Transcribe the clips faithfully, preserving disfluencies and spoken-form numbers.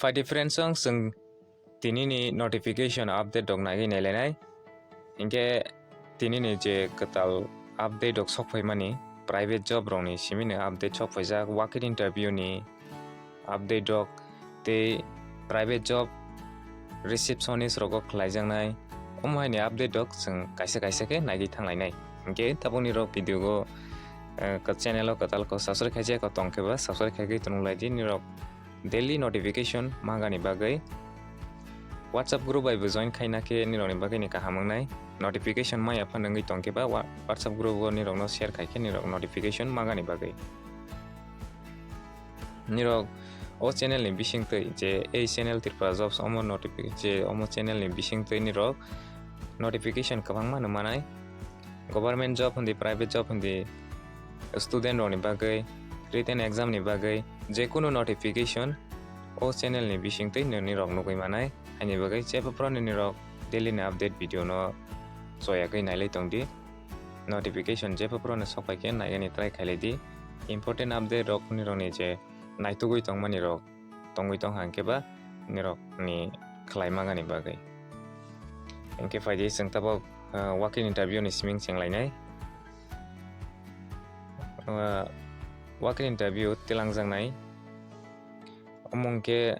Phaidi friends, chwng tinini notification update rok naiwi nailainai. Hinkhe tinini je kwtal update rok sokphaimani private job rokni simino update sokphaijak, walk-in interview ni update rok tei private job receptionist rogo khlaijaknai, omo haini update rok chwng kaisa kaisa khe naigwi thanglainai. Hinkhe tabukni rok video go, eh, channel o kwtal ko subscribe khaijak tongkhe ba subscribe khaiwi tonglaidi, nirok daily notification magani bagwi. WhatsApp group bai bo join khaina khe nirokni bagwi ni kaham wngnai. Notification maya phano wngwi tongkhe ba wa-, WhatsApp group o nirokno share khai khe nirok notification magani bagwi. Nirok o channel ni bisingtwi je ei channel Tripura Jobs omo notifi-, je omo channel ni bisingtwi nirok notification kwbangma no manai. Government job hindi, private job hindi, student rokni bagwi, written exam ni bagwi, jekunu notification o channel ni bisingtwi nini rok nugwi manai. Haini bagwi jebo phano nini rok daily ni update video no choyagwi nailai tongdi. Notification jebo phano sokphai khe naigani try khailai di. Important update rok nirokni je naitugwi tongmani rok tongwi tong hang khe ba nirokni khlai magani bagwi. Hinkhe phaidi chwng tabuk, ah, walk-in interview ni siming chenglainai. Ah, walk-in interview tilangjaknai. Omo hinkhe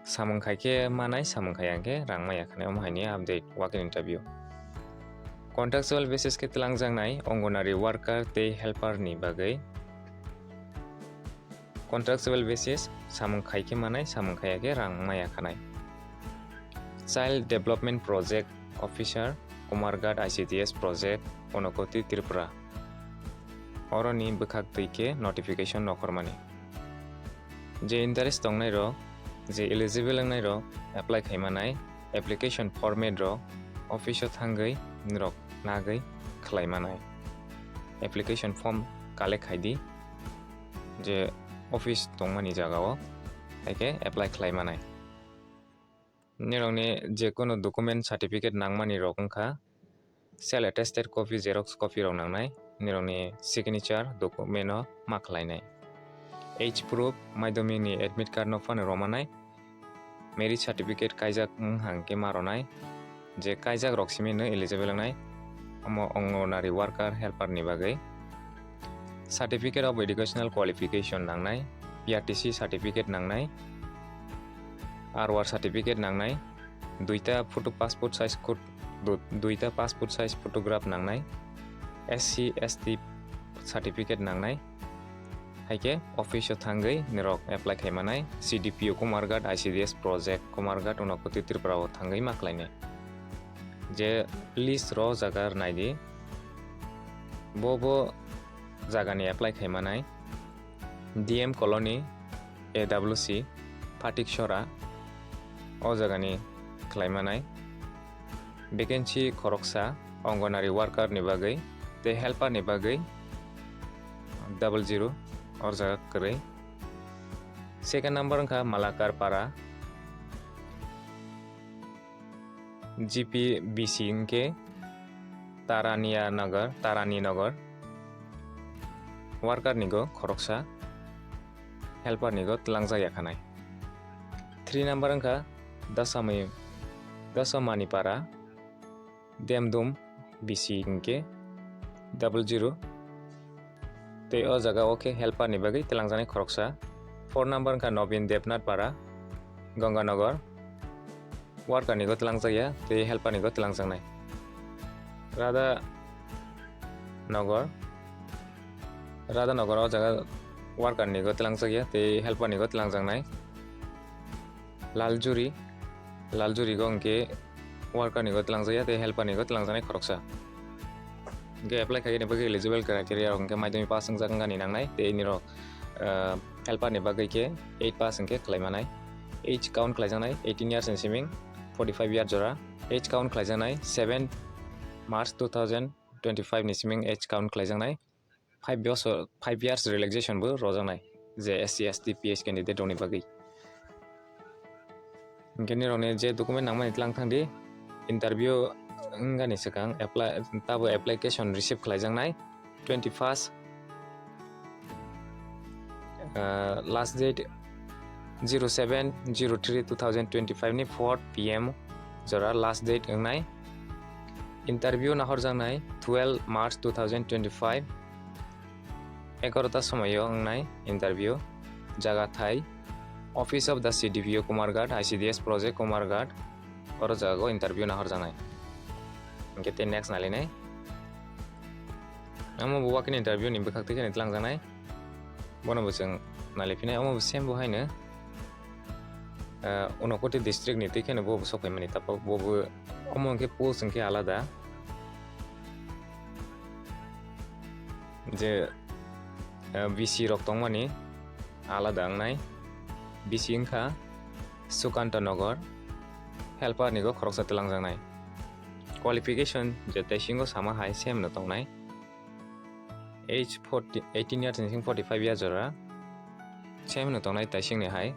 samung khai khe manai, samung khai ya khe rang maya khanai, omo haini update walk-in interview. Contractual basis khe tilangjaknai Anganwadi worker tei helper ni bagwi. Contractual basis, samung khai khe manai, samung khaiya khe rang maya khanai. Child Development Project Officer, Kumarghat I C D S Project, Unakoti, Tripura. Oroni bwkhak twi khe notification nokhormani. Je interest tongnai rok, je eligible wngnai rok apply khai manai, application format rok office o thangwi nirok nagwi khlai manai. Application form collect khai di. Je office tongmani jagao, hai khe apply khlai manai. Nirokni je kono document certificate nangmani rok wngkha, self attested copy, xerox copy rok nangnai, nirokni signature document o ma khlainai. Age proof, madhyamik ni admit card no phano romanai. Marriage certificate kaijak wng hang khe ma rwnai, je kaijak rok simi no eligible wngnai, omo Anganwadi worker helper ni bagwi. Certificate of educational qualification nangnai, P R T C certificate nangnai, R O R certificate nangnai, duita photo passport size khut-, du-, duita passport size photograph nangnai, S C S T certificate nangnai, hai khe office o thangwi nirok apply khai manai, C D P O Kumarghat, I C D S project Kumarghat, Unakoti, Tripura o thangwi ma khlainai. Je list rw jaga nai di, bo bo jaga ni apply khai manai, D M Colony, A W C, Phatik Sora, o jaga ni khlai manai. Vacancy khoroksa, Anganwadi worker ni bagwi tei helper ni bagwi double zero, o jaga kwrwi. Second number wngkha Malakar Para, G P B C hwnkhe Tarania Nagar, Tarani Nagar. Worker ni go khoroksa, helper ni go twlangjak ya khanai. Three number wngkha Dasami, Dasamani Para, Demdum B C hwnkhe double zero. Tei o jaga o khe helper ni bagwi twlangjaknai khoroksa. Four number wngkha Nobin Debnath Para, Ganganagar. Worker ni go twlangjak ya, tei helper ni go twlangjaknai. Radha Nagar, Radha Nagar o jaga worker ni go twlangjak ya, tei helper ni go twlangjaknai. Laljuri, Laljuri go hwnkhe worker ni go twlangjak ya tei helper ni go twlangjaknai khoroksa. Hwnkhe apply khaikhe ni bagwi eligible criteria rok hwnkhe madhyamik pass wngjak wngani nangnai tei nirok, ah, helper ni bagwi khe eight pass hwnkhe khlai manai. Age count khlaijaknai eighteen years ni siming, forty five year jora. Age count khlaijaknai seven March two thousand twenty five ni siming age count khlaijaknai. Five bosor, five years relaxation bo rojaknai je S C, S T, P H candidate rokni bagwi. Hwnkhe nirokni je document nangmani tlang thangdi, interview wngani swkang apply, tabo application receive khlaijaknai twenty first, ah, last date zero seven zero three two thousand twenty-five ni four P M jora last date wngnai. Interview nahorjaknai twelve March two thousand twenty-five, egarota somoio wngnai interview. Jaga thai Office of the C D P O Kumarghat, I C D S Project Kumarghat, oro jaga o interview nahorjaknai. Hwnkhe tei next nailainai. Omo bo walk-in interview ni bwkhak twi kheno twlangjaknai. Bono bo chwng nailai phinai, omo bo same bo haino, ah, Unakoti district ni twi kheno bo bo sok phaimani, tapo bo bo omo hwnkhe post hwnkhe alada. Je, ah, B C rok tongmani alada wngnai. B C wngkha Sukanta Nagar, helper ni go khoroksa twlangjaknai. Qualification je tei singo sama hai same no tongnai. Age forty, eighteen years ni sing forty-five years jora. Same no tongnai taising ni hai.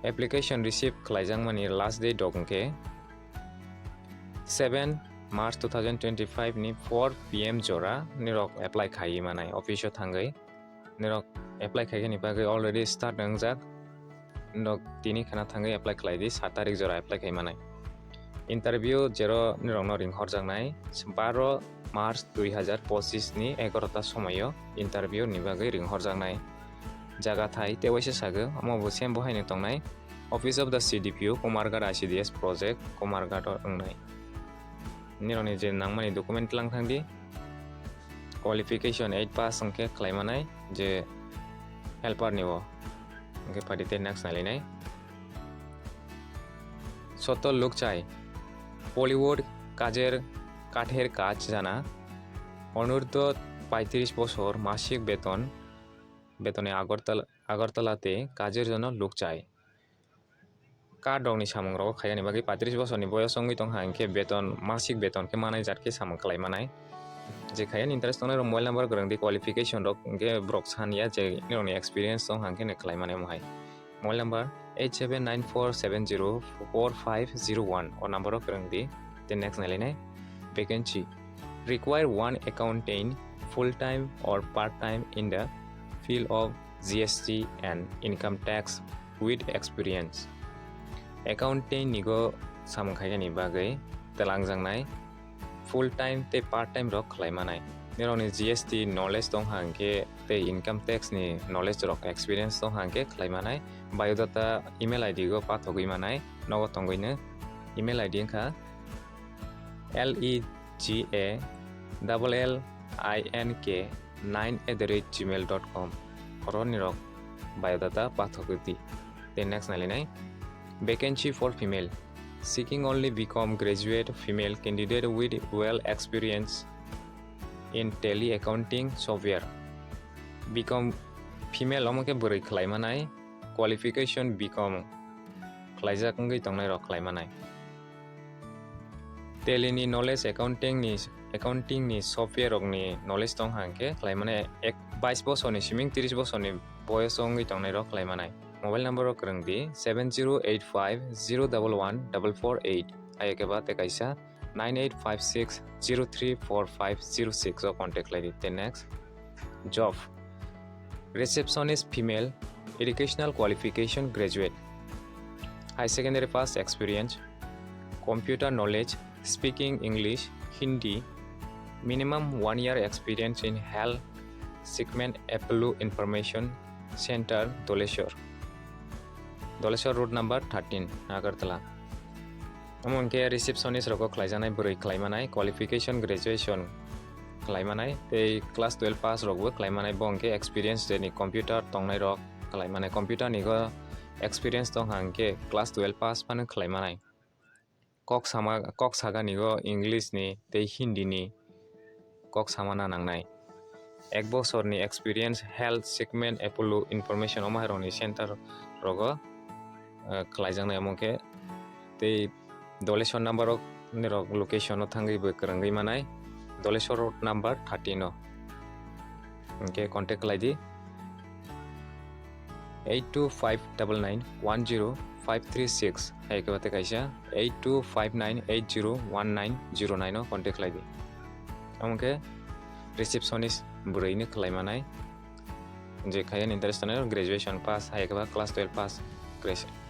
Application receive khlaijak mani last date rok hwnkhe seven March two thousand twenty-five ni four P M jora nirok apply khai manai office o thangwi. Nirok apply khai ni bagwi already start wngjak. Nok tini khana thangwi apply khlai di, sat tarik jora apply khai manai. Interview jero nirokno ringhorjaknai baro March dui hazar pochis ni egarota somoio interview ni bagwi ringhorjaknai. Jaga thai tei waisa sagwi omo bo same bo haino tongnai, Office of the C D P O Kumarghat I C D S Project Kumarghat o wngnai. Nirokni je nangmani document tlang thang di. Qualification eight pass hwnkhe khlai manai je helper ni o. Hwnkhe phaidi tei next nailainai. Soto lukchai. Bollywood kajer kather kaj jana. Onurdho paitris bosor masik beton. Betone Agartala, Agartala te kajer jono lukchai. Card rokni samung rogo khaiyani bagwi paitris bosorni boyos wngwi tongkha, hwnkhe beton, masik beton khe manai jat khe samung khlai manai. Je khaiyani interest tongnai rok mobile number kwrwng di, qualification rok hwnkhe borok san ya je nirokni experience tong hwnkhe ne khlai mani omo hai. Mobile number eight seven nine four seven zero four five zero one o number o kwrwng di. Then next nailainai vacancy. Require one accountant full time or part time in the field of G S T and income tax with experience. Accountant ni go samung khaiyani bagwi twlangjaknai full time tei part time rok khlai manai. Nirokni G S T knowledge tong hwnkhe tei income tax ni knowledge rok experience tong hwnkhe khlai manai. Biodata email I D go pathogwi manai. Nogo tongwino email I D wngkha L E G A double L I N K nine at the rate gmail dot com. Oro nirok biodata pathogwi di. Then next nailainai. Vacancy for female. Seeking only B Com graduate female candidate with well experience in tele accounting software. B Com female omo khe bwrwi khlai manai, qualification B Com khlaijak wngwi tongnai rok khlai manai. Tele ni knowledge, accounting ni, accounting ni software rok ni knowledge tong hwnkhe khlai mani ek, bais bosor ni siming tris bosor ni boyos wngwi tongnai rok khlai manai. Mobile number o kwrwng di seven zero eight five zero double one double four eight, hai khe ba tei kaisa nine eight five six zero three four five zero six o contact khlai di. Then next, job. Receptionist female, educational qualification graduate, high secondary pass experience, computer knowledge, speaking English, Hindi, minimum one year experience in health segment, Apollo Information Center, Doleshwar. Doleshwar road number thirteen, Agartala. Omo hwnkhe receptionist rogo khlaijaknai bwrwi khlai manai, qualification graduation khlai manai, tei class twelve pass rokbo khlai manai, bo hwnkhe experience ni computer tongnai rok khlai manai, computer ni go experience tong hwnkhe class twelve pass phano khlai manai. Kok sama, kok sagani go English ni tei Hindi ni kok samana nangnai. Ek bosorni experience health segment Apollo Information omo hai rokni center rogo, eh, khlaijaknai omo khe tei Doleshwar number o nirok location o thangwi bo kwrwngwi manai, Doleshwar road number thirteen o. Hwnkhe contact khlai di eight two five double nine one zero five three six, hai khe ba tei kaisa eight two five nine eight zero one nine zero nine o contact khlai di. Omo khe receptionist bwrwi ni khlai manai. je khai interest tongnai rok graduation pass, hai khe ba class twelve pass,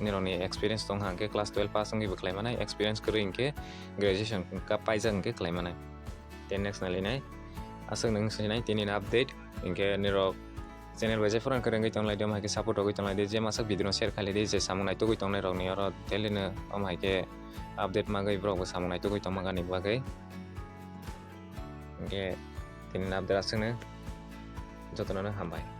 nirokni experience tong hang khe class twelve pass wngwi bo khlai manai, experience kwrwi hwnkhe graduation ka paijak hwnkhe khlai manai. Tei next nailainai, aswk nwng sinai tini update, hinkhe nirok channel bai jai phano kwrwngwi tonglai di, omo hai khe support rogwi tonglai di, je masa video no share khailai di, je samung naitugwi tongnai rokni oro daily no omo hai khe update magwi borok bo samung naitugwi tongma gani bagwi. Hinkhe tini update aswkno, jotono no hambai.